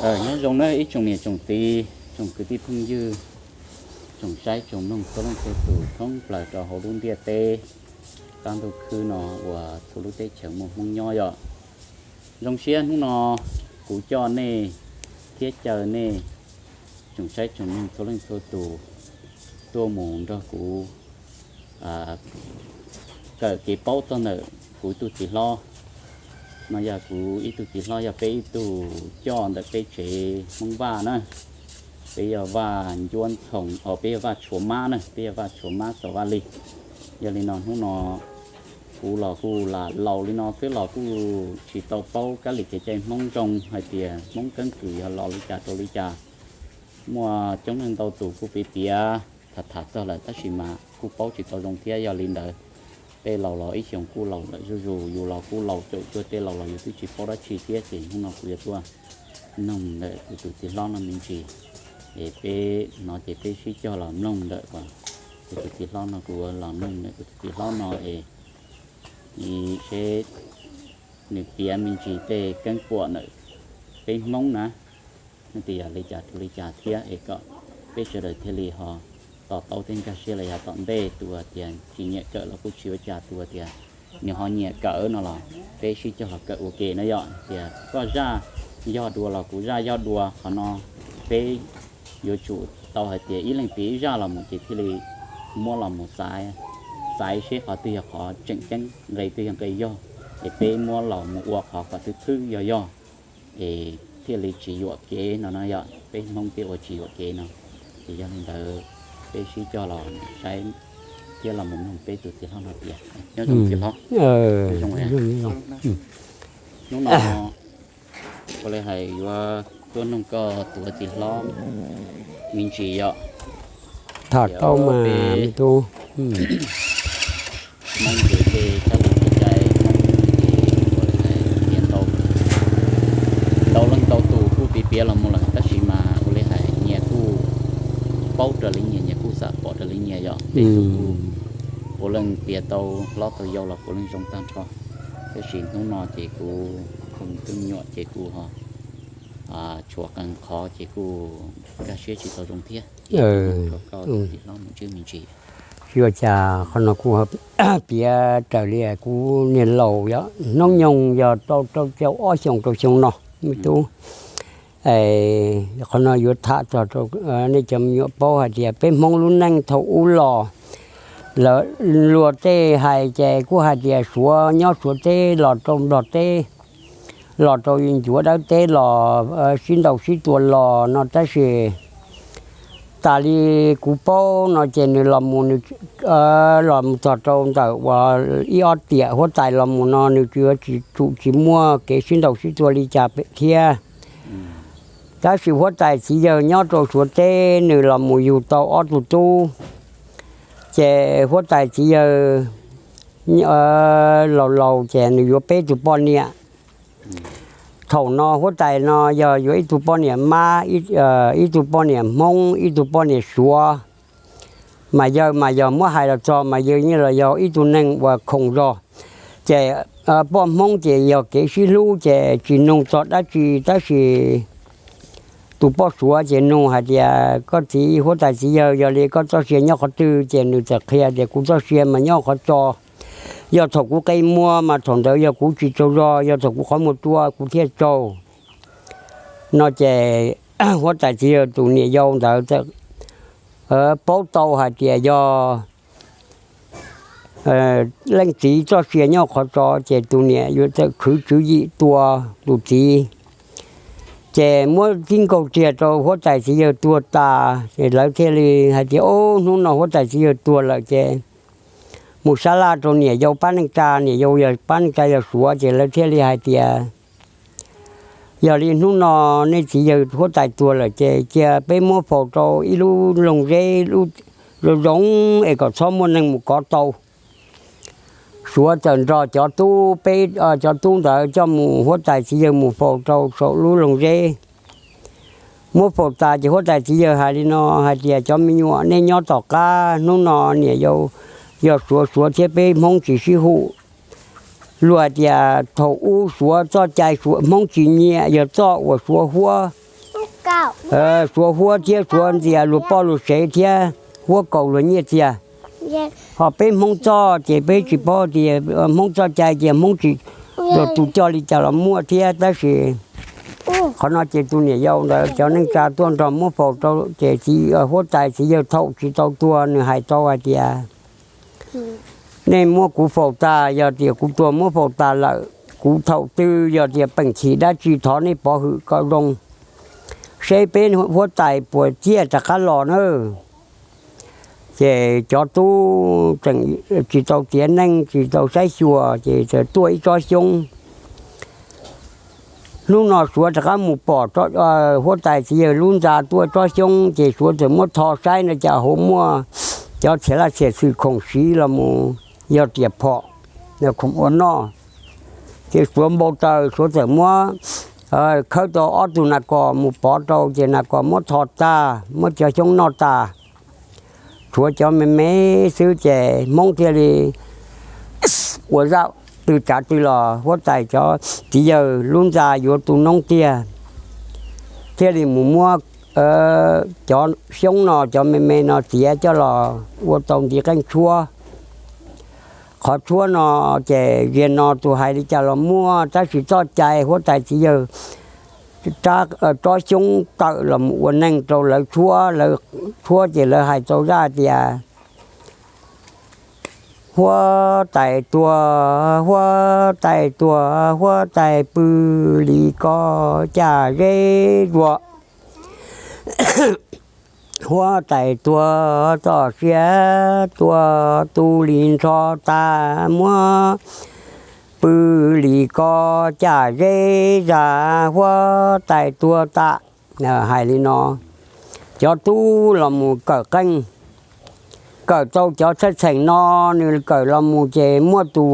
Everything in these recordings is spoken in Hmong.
Nyob zoo na ib tsoom niam tsoom txiv, tsoom kwv tij phooj ywg, tsoom saib tsoom mloog txhua leej txhua tus thoob plaws rau hauv lub ntiaj teb qab ntuj khwb no uas txhua lub teb chaws muaj Hmoob nyob yom. Zoo siab hnub no kuv coj nej thiab caw nej tsoom saib tsoom mloog txhua leej txhua tus tuaj mus nrog kuv kawm kev paub txog ntawm kuv ib tug txiv hlob. No yog kuv ib tug txiv hlob, yog peb ib tug coj ntawm peb tsev Hmoob Vaj na. Peb yog Vaj Ncuab Ntxhoo, o, peb yog Vaj Tshuav Mab na, peb yog Vaj Tshuav Mab Xos Vaj Lig. Yog li no hnub no kuv los kuj lam laus li no xwb los kuj tsis tau paub kab lis kev cai Hmoob zoo hais tias Hmoob keeb kwm yog los li cas rau li cas. Muaj coob leej ntau tus kuj piav piav tham tham txog lawm tab sis mas kuj paub tsis tau zoo thiab. Yog li ntawd, tej laus los ib xyoos kuj laus lawm zuj zus, yus los kuj laus caum cuag tej laus los yus twb tsis paub dab tsi thiab. Ces hnub no kuv yuav tuaj noog ntawm kuv tus txiv hlob no me ntsis, es peb no ces peb sib cog los mloog ntawm kuv tus txiv hlob no, kuv los noog ntawm kuv tus txiv hlob no es seb nws piav me ntsis tej keeb puam ntawm peb Hmoob na, nws tias yog li cas rau li cas thiab es kom peb sawv daws thiaj li ho to taub thiab nkag siab los yog tom ntej tus tias tsis nyiam kawm los kuj tsis ua cas, tus tias nws ho nyiam kawm no los peb sib cog los kawm ua ke na yom. Tias koj zaj yog dua los kuv zaj yog dua, qhov no peb yuav tsum tau hais tias ib leeg piav ib zaj los mus ces thiaj li muab los mus xaiv seb qhov twg yog qhov tseem ceeb, nqe twg yog nqe yog, es peb muab los mus ua qhov kom thwb thwb yog yog, es thiaj li tsis yuam kev no no yom. Peb Hmoob peb ua tsis yuam kev no. Ces yog li ntawd peb sib cog los saib thiab los mus mloog peb tus txiv hlob no piav. Nyob zoo txiv hlob. Hnub no ua li hais yuav tuaj noog koj tus txiv hlob me ntsis yom. Tham tau mas me tub. Hmoob ces tej kab lis kev cai Hmoob ces ua li hais nyias ntau, ntau leej ntau tus kuj piav piav los mus lawm tab sis mas ua li hais nyias kuj paub raws li nyias, nyias kuj xam pom raws li nyias yom. Tej tus kuj puav leej piav tau hlob tau yau los puav leej zoo tag nrho. Tab sis hnub no ces kuv tus me nyuam ces kuv ho tshuav qee qhov ces kuj nkag siab tsis tau zoo thiab. Ces koj tus txiv hlob mus ntsib me ntsis. Tsis ua cas, qhov no kuj piav raws li kuv niag laus yog hnub nyoog yog rau rau caum ob xyoos rau xyoo no me tub. Qhov no yuav tham txog rau nej cov me nyuam paub hais tias peb Hmoob lub neej thaum ub los, lawv luag tej hais ces kuj hais tias Suav nyob Suav teb los rau Nplog teb, los rau ncuav dawb teb los sib ntaus sib tua los no tab sis tas li kuv paub no ces nws los mus, nws los mus txog rau ntawm uas ib ob tiam huab tais los mus no nws tsis yuav tsis tsum tsis muaj kev sib ntaus sib tua li cas thiab. Tab sis huab tais txiv yawg nyob rau Suav teb nws los mus yug tau ob tug tub, ces huab tais txiv yawg laus laus ces nws yuav peb tug poj niam. Thaum no huab tais no yog yuav ib tug poj niam Mab, ib tug poj niam Hmoob, ib tug poj niam Suav. Mas yawg mas yog muab hais los txog mas yawg yeej los yog ib tug neeg uas khoom zog. Ces poj Hmoob ces yog kev sib hlub ces tsis nug txog dab tsi tab sis tus poj Suav ces nug hais tias koj txiv huab tais txiv yawg, yog li koj txoj sia nyob qhov twg? Ces nws txawm qhia tias kuv txoj sia mas nyob qhov tso, yog thaum kuv qe muag mas thaum ntawd yog kuv tsis tsaug zog, yog thaum kuv qhov muag tua kuv thiaj tsaug. No ces huab tais txiv yawg tus niam yau ntawd txawm paub tau hais tias yog leej txiv txoj sia nyob qhov tso ces tus niam yuav txawm khwv tswv yim tua tus txiv. Ces muab tib nkaug riam rau huab tais txiv yawg tuag tas ces lawv thiaj li hais tias, Ob, hnub no huab tais txiv yawg tuag lawm ces mus sab laj rau niam yau pab neej tsa, niam yau yog pab neej tsa yog Suav, ces lawv thiaj li hais tias, Yog li hnub no nej txiv yawg huab tais tuag lawm ces cia peb muab faus rau ib lub loog zeb zoo zoo es kom txhob muaj neeg mus kov tau. Suav txawm nrog cov tub peb, cov tub ntawd coj mus huab tais txiv yawg mus faus rau saum lub loog zeb. Muab faus tas ces huab tais txiv yawg hais li no hais tias, Cov me nyuam, nej nyob tom qab, hnub no niam yau yog Suav, Suav thiab peb Hmoob tsis sib hum. Luag hais tias thaum ub Suav txoj cai Suav, Hmoob tsis nyiam, yog txoj uas Suav huab. Suav huab thiab Suav ntxias luag poj luag sev thiab huab kaus luag nyiaj txiag. Ho peb Hmoob txoj ces peb tsis paub tias Hmoob txoj cai ces Hmoob tsis, tus coj li cas los muaj thiab, tab sis qhov no ces tus niam yau ntawd cov neej tsa tuaj nrog muab faus rau ces huab tais txiv yawg thaum tsis tau tuag nws hais tau hais tias nej muab kuv faus tas, yog tias kuv tuag muab faus tas lawm, kuv thaum twg yog tias peem chim dab tsi thov nej pov hwm kom zoo, seb peb huab tais puas ciaj rov qab los na. Ces cov tub tseem tsis tau tiav neej tsis tau saib xyuas ces txawm tuaj ib tsob xyoob. Hnub no Suav rov qab mus pom huab tais txiv yawg lub ntxa tuaj tsob xyoob ces Suav txawm muab tho saib no cas hauv muaj cov txhias laj txhias xwm khoom siv los mus yog riam phom, khoom ua noj. Ces Suav npau taws Suav txawm muab khawb tau ob tug nas kos mus pov rau ces nas kos muab tho tag muab cov xyoob noj tas, tshuav cov me me xwb ces Hmoob thiaj li ua zaj twg tsav twg los huab tais cov txiv yawg lub ntxa yuav tu noob tiag, thiaj li mus muab cov xyoob no cov me me no txiav coj los ua tau ntiv qeej tshuab. Qhov tshuab no ces ziag no tus hais li cas los muaj, tab sis txoj cai huab tais txiv yawg rab tsob xyoob tawm los mus ua neeg rau lawv tshuab, lawv tshuab ces lawv hais tau zaj tias huab tais tuag, huab tais tuag, huab tais pw li ko caj zeb zuag. Huab tais tuag txoj sia tuag tu li ntsho tas muab pw li ko caj zeb zag huab tais tuag tas. Hais li no, cov tub los mus kawm qeej, kawm tau cov txheej txheem no, nws kawm los mus ces muaj tus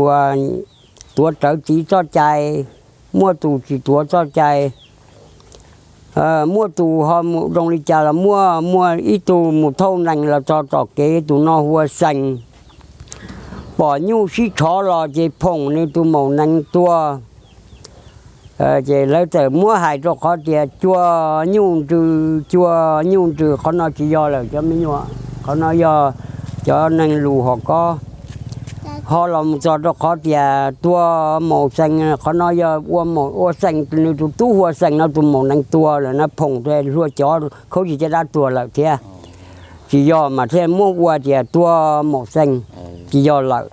tuav rawv txiv txoj cai, muaj tus tsis tuav txoj cai, muaj tus ho mus zoo li cas los muaj, muaj ib tug mus thauj nees los txog tom kev tus no hu ua Xees, pom nyuj sib tshov los ces phoom nws tus maum nees tuag. Ces lawv txawm muab hais rau qhov tias cua nyuj nrws, cua nyuj nrws, qhov no tsis yog lawm cov me nyuam, qhov no yog cov neeg lus hom kos. Ho los mus txog rau qhov tias tua maum Xees, qhov no yog ua maum ua Xees, nws tus tub hu ua Xees no tus maum nees tuag lawm na, phoom hlua cov khaub zig caj dab tuag lawm thiab. Tsis yog mas thiaj muab ua tias tua maum Xees, tsis yog lawm.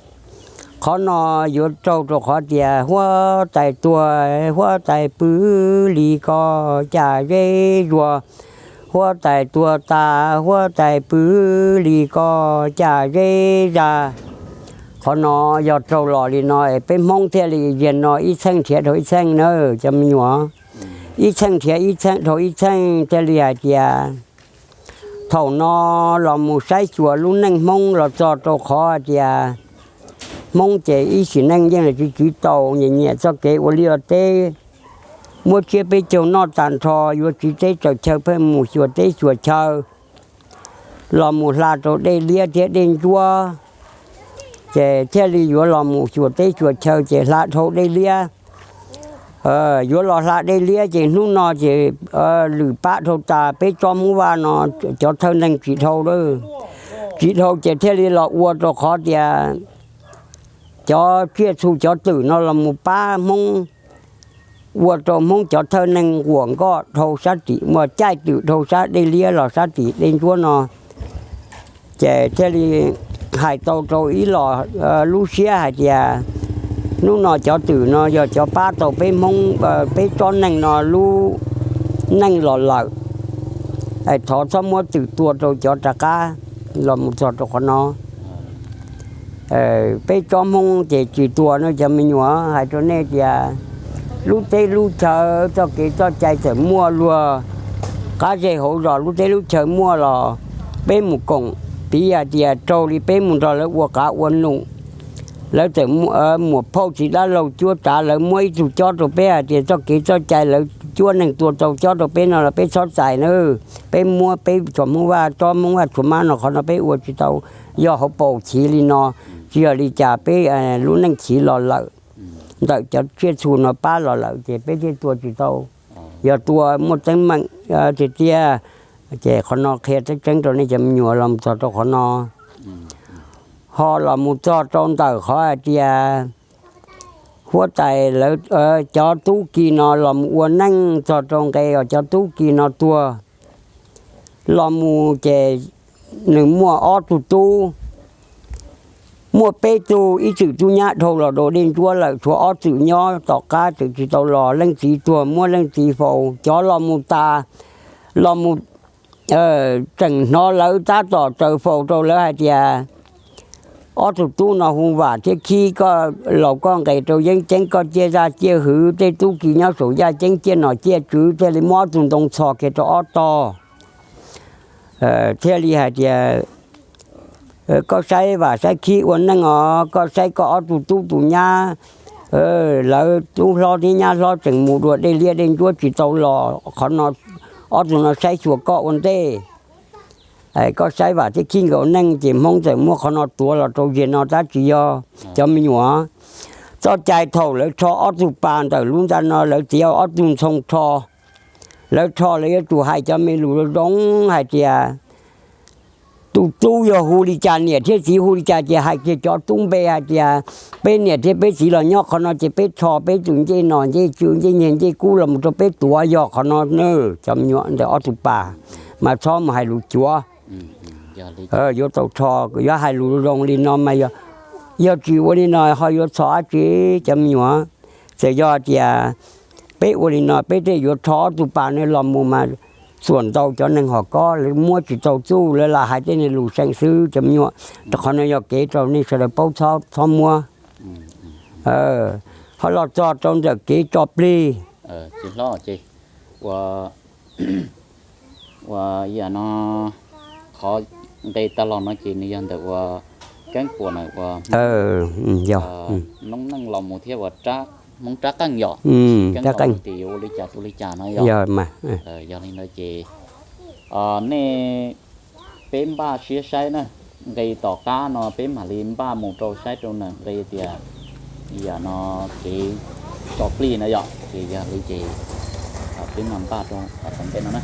Qhov no yuav raug rau qhov tias huab tais tuag, huab tais pw li ko caj zeb zuag, huab tais tuag tas, huab tais pw li ko caj zeb zag. Qhov no yog raug los li no es peb Hmoob thiaj li ziag no ib txheej nrhiav dhau ib txheej na cov me nyuam, ib txheej nrhiav ib txheej dhau ib txheej thiaj li hais tias thaum no los mus saib xyuas lub neej Hmoob los txog rau qhov hais tias Hmoob ces ib sim neej yeej los tsis tsiv tau, nyiam nyiam txoj kev ua liaj ua teb, muab tsiab peb caug noj tag nrho, yuav tsiv teb tsaws chaw pheej mus xyuas teb xyuas chaw, los mus hla rau dej liab thiab dej ntsuab. Ces thiaj li yuav los mus xyuas teb xyuas chaw ces hla dhau dej liab. Yuav los hla dej liab ces hnub no ces lwm pab dhau tas, peb tsob Hmoob Vaj no cov thawj neeg tsis dhau lawm, tsis dhau ces thiaj li los ua rau qhov tias cov tsiaj txhu cov twm no los mus pab Hmoob, ua rau Hmoob cov thawj neeg quas nkoj dhau sab tim, muaj caij twm dhau sab dej liab los sab tim dej ntsuab no. Ces thiaj li hais tau rau ib los lub siab hais tias hnub no cov twm no yog cov pab tau peb Hmoob, peb tsob neeg no lub neej los lawm, thov txhob muab twm tua rau cov rov qab los mus txog rau qhov no. Peb tsob Hmoob ces tsis tua no cov me nyuam, hais rau nej tias lub teb lub chaw txoj kev txoj cai txawm muaj luag qab zej hauv zos, lub teb lub chaw muaj los peb mus koom, piv hais tias raug li peb mus nrog lawv ua qav ua num, lawv txawm muam phauj txiv dab laug cuab tsav, lawv muab ib tug cob rau peb hais tias txoj kev txoj cai lawv cuab neeg tua tau cob rau peb no los peb txhob txais na. Peb muab peb tsob Hmoob Vaj, tsob Hmoob Vaj txhua mab no qhov no peb ua tsis tau, yog hauv paus chiv li no, tsis yog li cas peb lub neej chiv los lawm, ntawm cov tsiaj txhu no pab los lawm ces peb thiaj tua tsis tau. yog tua muaj teeb meem tiag tiag. Ces qhov no qhia tseeb tseeb rau nej cov me nyuam los mus txog rau qhov no. Ho los mus txog rau ntawm qhov hais tias huab tais lawv, cov tub ki no los mus ua neej txog rau nqe os cov tub ki no tuag los mus ces nws muaj ob tug tub, muaj peb tug, ib txwm tub nyab dhau los rau dej ntsuab lawm, tshuav ob txwm nyob tom qab tseem tsis tau los. Leej txiv tuag muab leej txiv faus, cov los mus tas, los mus tseem hnov lawv tab tom tsaws faus rau lawv hais tias, ob tug tub no hu Vam thiab Khib, koj laus koj nqes rau yeeb ceeb, koj ciaj zaj ciaj hwv, tej tub ki nyob saum yaj ceeb ciaj nom ciaj tswv, thiaj li muab ob tug ntoo txhos kiag rau ob tog. Thiaj li hais tias, koj saib Vam saib Khib ua neej os, koj saib koj ob tug tub tus nyab, lawv tub hlob thiab nyab hlob tseem mus dua dej liab dej ntsuab tsis tau los, qhov no ob tug no saib xyuas koj ua ntej. Koj saib Vam thiab Khib nkawd ua neej ces Hmoob txawm muab qhov no tuav los rau ziag no tab tsis yog cov me nyuam. Txoj cai thaum lawv rho ob tug pas ntawm lub ntxa no lawv txiav ob tug ntxhoo rho. Lawv rho lawv yuav tsum hais cov me lus zoo zoo hais tias, tus tub yog hu li cas, niam thiab txiv hu li cas ces hais kiag cov tub npe hais tias, peb niam thiab peb txiv los nyob qhov no ces peb rho peb tus ncej nom ncej tswv ncej nyiaj ncej kub los mus rau peb tuav yog qhov no na. Cov me nyuam ntawm ob tug pas mas txhob mus hais lus cuav. Yuav tau rho, yuav hais lus zoo li no mas yog, yog tsis ua li no ho yuav txhom dab tsi cov me nyuam. Txawm yog tias peb ua li no peb thiaj yuav rho ob tug pas no los mus mas xuam ntau cov neeg hom kob lawv muab tsis tau txuj, lawv lam hais tej niag lus seem xwb cov me nyuam. Rau qhov no yog kev rau nej sawv daws paub txhob muab. Ho los txog rau ntawm kev tso plig. Ua, ua yam no, qhov nqe tag los no ces nws yog ntawm ua Keeb Puas na ua, yog noob neej los mus thiab ua Hmoob rab qeej yom. Keeb Puas ces yuav ua li cas tu li cas no yog. Yog li ntawd ces nej, peb npaj siab saib na, nqe tom qab no peb mam li npaj mus rau saib rau na nqe tias yam no kev tso plig no yom, ces yog li ces peb mam npaj rau tom ntej no na.